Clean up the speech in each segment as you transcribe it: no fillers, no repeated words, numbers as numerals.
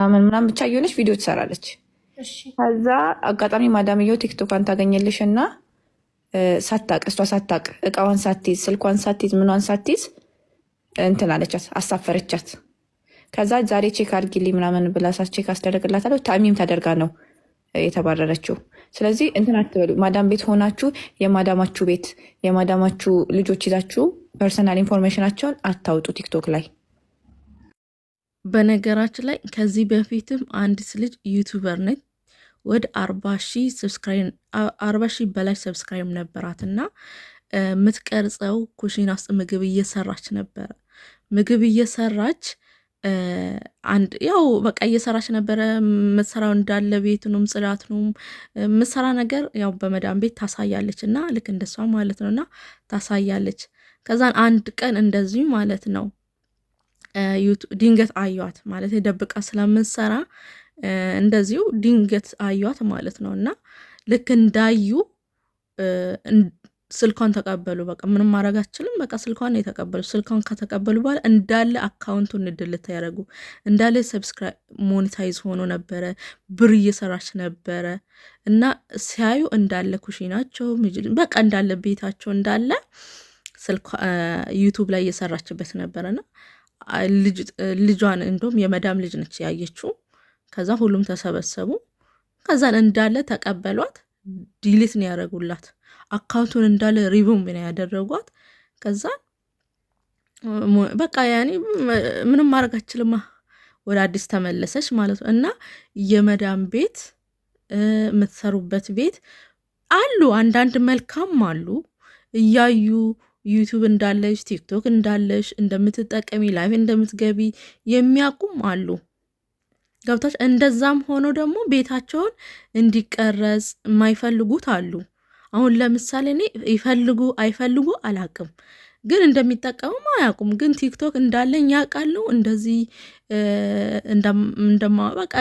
ምናምን ምናምን ብቻ እየሆነች ቪዲዮ ትሰራለች። ከዛ አጋጣሚ ማዳምየው ቲክቶኳን ታገኘልሽ እና ሳታቅ፣ እሷ ሳታቅ፣ እቃዋን ሳትይዝ፣ ስልኳን ሳትይዝ፣ ምኗን ሳትይዝ እንትን አለቻት፣ አሳፈረቻት። ከዛ ዛሬ check አድርጊልኝ ምናምን ብላ check አስደረግላታለሁ። تعميم ተደርጋ ነው የተባረረችው። ስለዚህ እንትን አትበሉ። ማዳም ቤት ሆናችሁ የማዳማችሁ ቤት የማዳማችሁ ልጆች ይዛችሁ personal information ኣቸውን አታውጡ ቲክቶክ ላይ። በነገራችን ላይ ከዚህ በፊትም አንዲት ልጅ YouTuber ነች፣ ወደ 40,000 በላይ subscribe ነበራት እና የምትቀርጸው ኩሽና ውስጥ ምግብ እየሰራች ነበረ። ምግብ እየሰራች አንድ ያው በቃ እየሰራች ነበረ። የምትሰራው እንዳለ ቤቱንም ጽዳቱንም የምትሰራ ነገር ያው በመዳም ቤት ታሳያለች እና ልክ እንደሷ ማለት ነው እና ታሳያለች። ከዛን አንድ ቀን እንደዚሁ ማለት ነው ድንገት አዩዋት፣ ማለት ደብቃ ስለምንሰራ እንደዚሁ ድንገት አዩዋት ማለት ነው እና ልክ እንዳዩ ስልኳን ተቀበሉ። በቃ ምንም ማድረግ አትችልም። በቃ ስልኳን የተቀበሉ፣ ስልኳን ከተቀበሉ በኋላ እንዳለ account ኡን delete ያደረጉ፣ እንዳለ subscribe monetize ሆኖ ነበረ፣ ብር እየሰራች ነበረ እና ሲያዩ እንዳለ ኩሽናቸው በቃ እንዳለ ቤታቸው እንዳለ ስልኳ ዩቱብ ላይ እየሰራችበት ነበረና ልጇን እንደውም የመዳም ልጅ ነች ያየችው። ከዛ ሁሉም ተሰበሰቡ። ከዛን እንዳለ ተቀበሏት። delete ነው ያደረጉላት። account ኡን እንዳለ ሪቡም ነው ያደረጓት። ከዛ በቃ ያኔ ምንም ማድረግ አችልማ፣ ወደ አዲስ ተመለሰች ማለት ነው። እና የመዳም ቤት የምትሰሩበት ቤት አሉ፣ አንዳንድ መልካም አሉ፣ እያዩ ዩቱብ እንዳለሽ፣ ቲክቶክ እንዳለሽ፣ እንደምትጠቀሚ፣ live እንደምትገቢ የሚያውቁም አሉ። ገብታች እንደዛም ሆኖ ደግሞ ቤታቸውን እንዲቀረጽ የማይፈልጉት አሉ። አሁን ለምሳሌ እኔ ይፈልጉ አይፈልጉ አላቅም፣ ግን እንደሚጠቀሙም አያውቁም። ግን ቲክቶክ እንዳለኝ ያውቃሉ። እንደዚህ እንደማ በቃ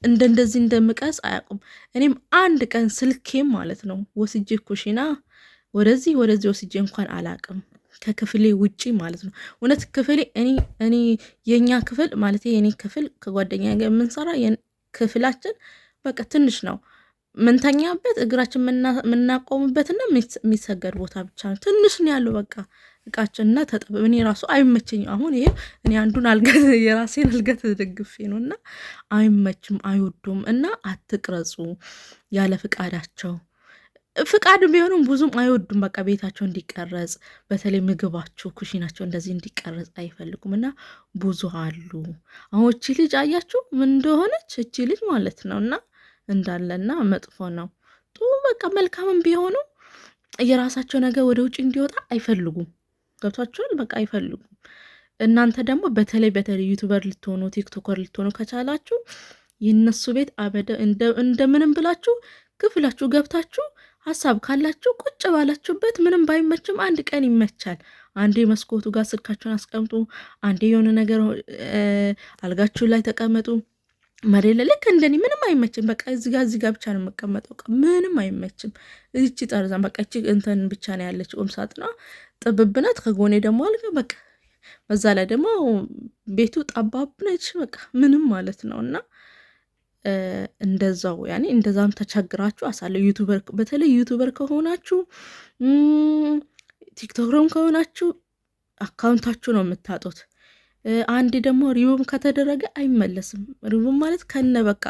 እንደዚህ እንደምቀርጽ አያውቁም። እኔም አንድ ቀን ስልኬም ማለት ነው ወስጄ ኩሽና ወደዚህ ወደዚህ ወስጄ እንኳን አላቅም ከክፍሌ ውጪ ማለት ነው። እውነት ክፍሌ እኔ የኛ ክፍል ማለት የኔ ክፍል ከጓደኛ ጋር የምንሰራ ክፍላችን በቃ ትንሽ ነው። ምንተኛበት፣ እግራችን የምናቆምበትና የሚሰገድ ቦታ ብቻ ነው። ትንሽ ነው ያለው በቃ እቃችንና ተጠብ እኔ ራሱ አይመቸኝም። አሁን ይሄ እኔ አንዱን አልጋ የራሴን አልጋ ተደግፌ ነው እና አይመችም፣ አይወዱም እና አትቅረጹ ያለ ፍቃዳቸው። ፍቃድ ቢሆኑም ብዙም አይወዱም። በቃ ቤታቸው እንዲቀረጽ በተለይ ምግባቸው፣ ኩሽናቸው እንደዚህ እንዲቀረጽ አይፈልጉም እና ብዙ አሉ። አሁን እቺ ልጅ አያችሁ ምን እንደሆነች እቺ ልጅ ማለት ነው እና እንዳለና መጥፎ ነው። ጥሩ በቃ መልካምም ቢሆኑ የራሳቸው ነገር ወደ ውጭ እንዲወጣ አይፈልጉም። ገብቷቸዋል። በቃ አይፈልጉም። እናንተ ደግሞ በተለይ በተለይ YouTuber ልትሆኑ TikToker ልትሆኑ ከቻላችሁ የእነሱ ቤት አበደ እንደምንም ብላችሁ ክፍላችሁ ገብታችሁ ሀሳብ ካላችሁ ቁጭ ባላችሁበት ምንም ባይመችም አንድ ቀን ይመቻል። አንዴ መስኮቱ ጋር ስልካችሁን አስቀምጡ፣ አንዴ የሆነ ነገር አልጋችሁ ላይ ተቀመጡ። መሬት ላይ ልክ እንደኔ ምንም አይመችም። በቃ እዚጋ እዚጋ ብቻ ነው የምቀመጠው። ምንም አይመችም። እቺ ጠርዛን በቃ እቺ እንትን ብቻ ነው ያለች ቁም ሳጥኗ ጥብብነት፣ ከጎኔ ደግሞ አልጋ በቃ በዛ ላይ ደግሞ ቤቱ ጠባብ ነች። በቃ ምንም ማለት ነው እና እንደዛው ያኔ እንደዛም ተቸግራችሁ አሳለ YouTuber በተለይ YouTuber ከሆናችሁ TikToker ም ከሆናችሁ account ኣችሁ ነው የምታጡት። አንዴ ደግሞ ሪቡም ከተደረገ አይመለስም። ሪቡም ማለት ከነ በቃ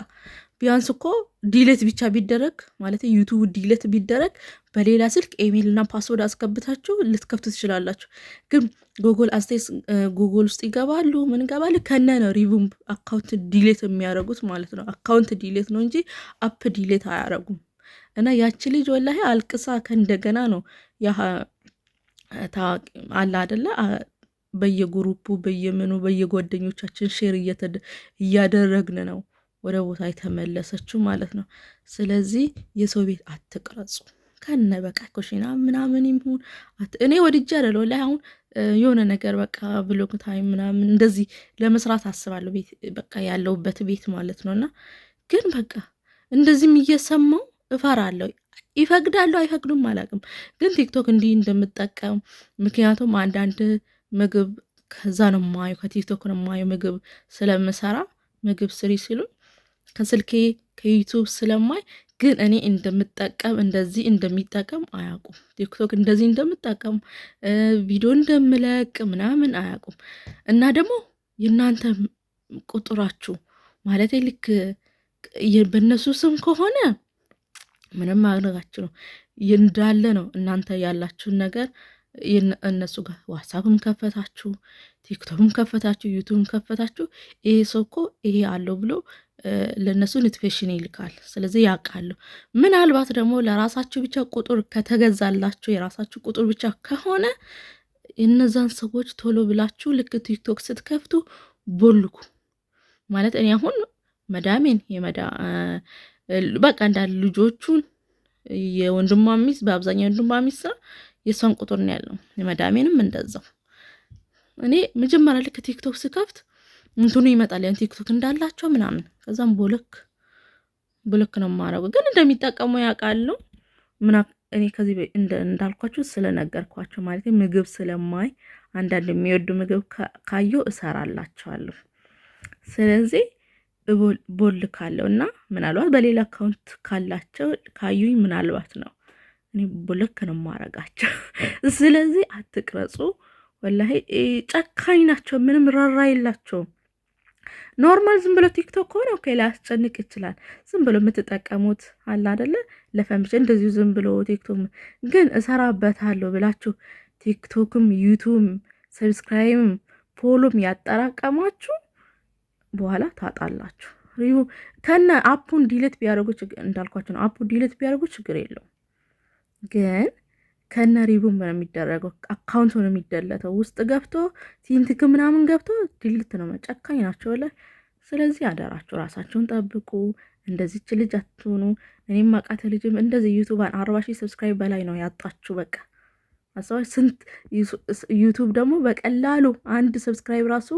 ቢያንስ እኮ delete ብቻ ቢደረግ፣ ማለት ዩቱብ delete ቢደረግ በሌላ ስልክ ኢሜይል እና password አስገብታችሁ ልትከፍቱ ትችላላችሁ። ግን ጉግል አስቴስ ጉግል ውስጥ ይገባሉ፣ ምን ይገባሉ፣ ከነ ነው ሪቡም account delete የሚያደርጉት ማለት ነው። account delete ነው እንጂ app delete አያደርጉም። እና ያቺ ልጅ ወላሂ አልቅሳ ከእንደገና ነው ያ ታዋቂ አለ አደለ በየ group ኡ በየምኑ በየጓደኞቻችን share እያደረግን ነው ወደ ቦታ የተመለሰችው ማለት ነው። ስለዚህ የሰው ቤት አትቅረጹ። ከነ በቃ ኩሽና ምናምን ይሁን እኔ ወድጄ አይደለ ወላሂ፣ አሁን የሆነ ነገር በቃ vlog time ምናምን እንደዚህ ለመስራት አስባለሁ ቤት በቃ ያለውበት ቤት ማለት ነው። እና ግን በቃ እንደዚህም እየሰማው እፈራለሁ። ይፈቅዳሉ አይፈቅዱም አላውቅም። ግን ቲክቶክ እንዲህ እንደምጠቀም ምክንያቱም አንዳንድ ምግብ ከዛ ነው የማየው፣ ከቲክቶክ ነው የማየው ምግብ ስለምሰራ ምግብ ስሪ ሲሉኝ ከስልኬ ከዩቱብ ስለማይ፣ ግን እኔ እንደምጠቀም እንደዚህ እንደሚጠቀም አያውቁም። ቲክቶክ እንደዚህ እንደምጠቀም፣ ቪዲዮ እንደምለቅ ምናምን አያውቁም። እና ደግሞ የእናንተ ቁጥራችሁ ማለት ልክ በእነሱ ስም ከሆነ ምንም ማድረጋችሁ ነው እንዳለ ነው። እናንተ ያላችሁን ነገር እነሱ ጋር ዋትሳፕም ከፈታችሁ፣ ቲክቶክም ከፈታችሁ፣ ዩቱብም ከፈታችሁ፣ ይሄ ሰው እኮ ይሄ አለው ብሎ ለእነሱ notification ይልካል። ስለዚህ ያውቃሉ። ምናልባት ደግሞ ለራሳችሁ ብቻ ቁጥር ከተገዛላችሁ፣ የራሳችሁ ቁጥር ብቻ ከሆነ፣ እነዛን ሰዎች ቶሎ ብላችሁ ልክ ቲክቶክ ስትከፍቱ ቦልኩ። ማለት እኔ አሁን መዳሜን በቃ እንዳለ ልጆቹን፣ የወንድሟ ሚስት፣ በአብዛኛው የወንድሟ ሚስት ነው፣ የእሷን ቁጥር ነው ያለው። የመዳሜንም እንደዛው። እኔ መጀመሪያ ልክ ቲክቶክ ስከፍት እንትኑ ይመጣል፣ ያን ቲክቶክ እንዳላቸው ምናምን። ከዛም block block ነው የማደርገው። ግን እንደሚጠቀሙ ያውቃሉ። ምና እኔ ከዚህ እንዳልኳችሁ ስለነገርኳቸው፣ ማለት ምግብ ስለማይ፣ አንዳንድ የሚወዱ ምግብ ካየሁ እሰራላቸዋለሁ። ስለዚህ ቦልካለሁ። እና ምናልባት በሌላ account ካላቸው ካዩኝ ምናልባት ነው፣ እኔ block ነው የማረጋቸው። ስለዚህ አትቅረጹ። ወላሂ ጨካኝ ናቸው። ምንም ራራ የላቸውም። Normal ዝም ብሎ ቲክቶክ ከሆነ okay ሊያስጨንቅ ይችላል። ዝም ብሎ የምትጠቀሙት አለ አደለ? ለ fun ብቻ እንደዚሁ ዝም ብሎ ቲክቶክ ግን እሰራበታለሁ ብላችሁ ቲክቶክም ዩቱብም subscribe ም follow ም ያጠራቀማችሁ በኋላ ታጣላችሁ። ከነ app ኡን delete ቢያደርጉ፣ እንዳልኳቸው ነው። App ኡ delete ቢያደርጉ ችግር የለውም፣ ግን ከነ ሪቡም ነው የሚደረገው። Account ኡ ነው የሚደለተው። ውስጥ ገብቶ setting ምናምን ገብቶ delete ነው። ጨካኝ ናቸው ላይ። ስለዚህ አደራችሁ ራሳችሁን ጠብቁ። እንደዚች ልጅ አትሆኑ። እኔም አቃተ ልጅም እንደዚህ ዩቱባን 40,000 subscribe በላይ ነው ያጣችሁ። በቃ አስባችሁ ስንት። ዩቱብ ደግሞ በቀላሉ አንድ subscribe ራሱ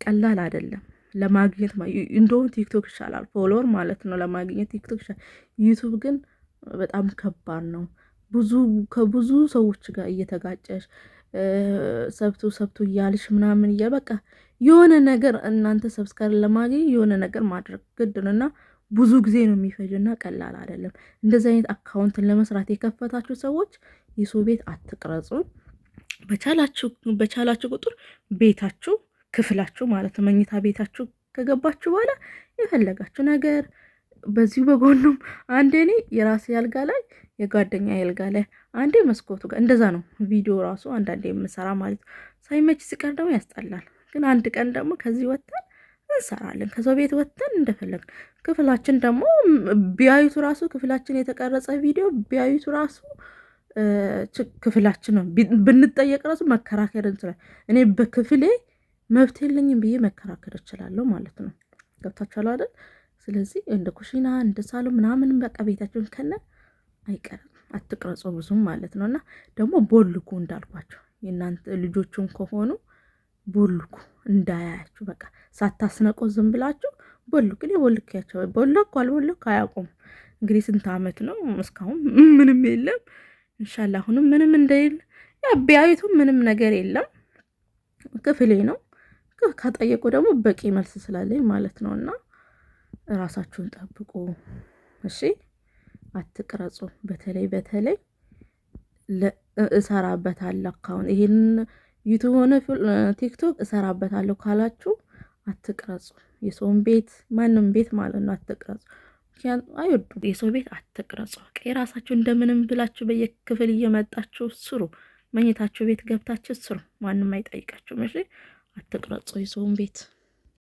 ቀላል አይደለም ለማግኘት። እንደውም ቲክቶክ ይሻላል፣ follower ማለት ነው ለማግኘት ቲክቶክ ይሻላል። ዩቱብ ግን በጣም ከባድ ነው። ብዙ ከብዙ ሰዎች ጋር እየተጋጨሽ sub to sub to እያልሽ ምናምን እያ በቃ የሆነ ነገር እናንተ subscribe ለማግኘት የሆነ ነገር ማድረግ ግድ ነው እና ብዙ ጊዜ ነው የሚፈጅና ቀላል አይደለም። እንደዚህ አይነት አካውንትን ለመስራት የከፈታችሁ ሰዎች የሰው ቤት አትቅረጹ። በቻላችሁ ቁጥር ቤታችሁ ክፍላችሁ ማለት ነው፣ መኝታ ቤታችሁ ከገባችሁ በኋላ የፈለጋችሁ ነገር በዚሁ በጎኑም፣ አንዴ እኔ የራሴ አልጋ ላይ፣ የጓደኛ አልጋ ላይ፣ አንዴ መስኮቱ ጋር፣ እንደዛ ነው ቪዲዮ ራሱ አንዳንዴ የምሰራ ማለት ነው። ሳይመች ሲቀር ደግሞ ያስጠላል። ግን አንድ ቀን ደግሞ ከዚህ ወጥተን እንሰራለን። ከሰው ቤት ወጥተን እንደፈለግን ክፍላችን ደግሞ ቢያዩቱ ራሱ፣ ክፍላችን የተቀረጸ ቪዲዮ ቢያዩቱ ራሱ ክፍላችን ነው ብንጠየቅ ራሱ መከራከር እንችላለን። እኔ በክፍሌ መብት የለኝም ብዬ መከራከር እችላለሁ ማለት ነው። ገብታችኋል አይደል? ስለዚህ እንደ ኩሽና፣ እንደ ሳሎን ምናምን በቃ ቤታችሁን ከነ አይቀርም አትቅረጹ ብዙም ማለት ነው። እና ደግሞ ቦልኩ፣ እንዳልኳቸው የእናንተ ልጆቹን ከሆኑ ቦልኩ እንዳያያችሁ፣ በቃ ሳታስነቆ ዝም ብላችሁ ቦልኩ። እኔ ቦልኬያቸው ቦልኩ አልቦልኩ አያውቁም። እንግዲህ ስንት አመት ነው፣ እስካሁን ምንም የለም። ኢንሻላ አሁንም ምንም እንደሌለ፣ ያ ቢያዩትም ምንም ነገር የለም። ክፍሌ ነው። ከጠየቁ ደግሞ በቂ መልስ ስላለኝ ማለት ነው። እና ራሳችሁን ጠብቁ እሺ፣ አትቅረጹ። በተለይ በተለይ እሰራበታለሁ account ይሄን ዩቱብ ሆነ ቲክቶክ እሰራበታለሁ ካላችሁ አትቅረጹ። የሰውን ቤት፣ ማንም ቤት ማለት ነው፣ አትቅረጹ። ምክንያቱም አይወዱም። የሰው ቤት አትቅረጹ። በቃ የራሳችሁ እንደምንም ብላችሁ በየክፍል እየመጣችሁ ስሩ። መኝታችሁ ቤት ገብታችሁ ስሩ። ማንም አይጠይቃችሁም። እሺ፣ አትቅረጹ የሰውን ቤት።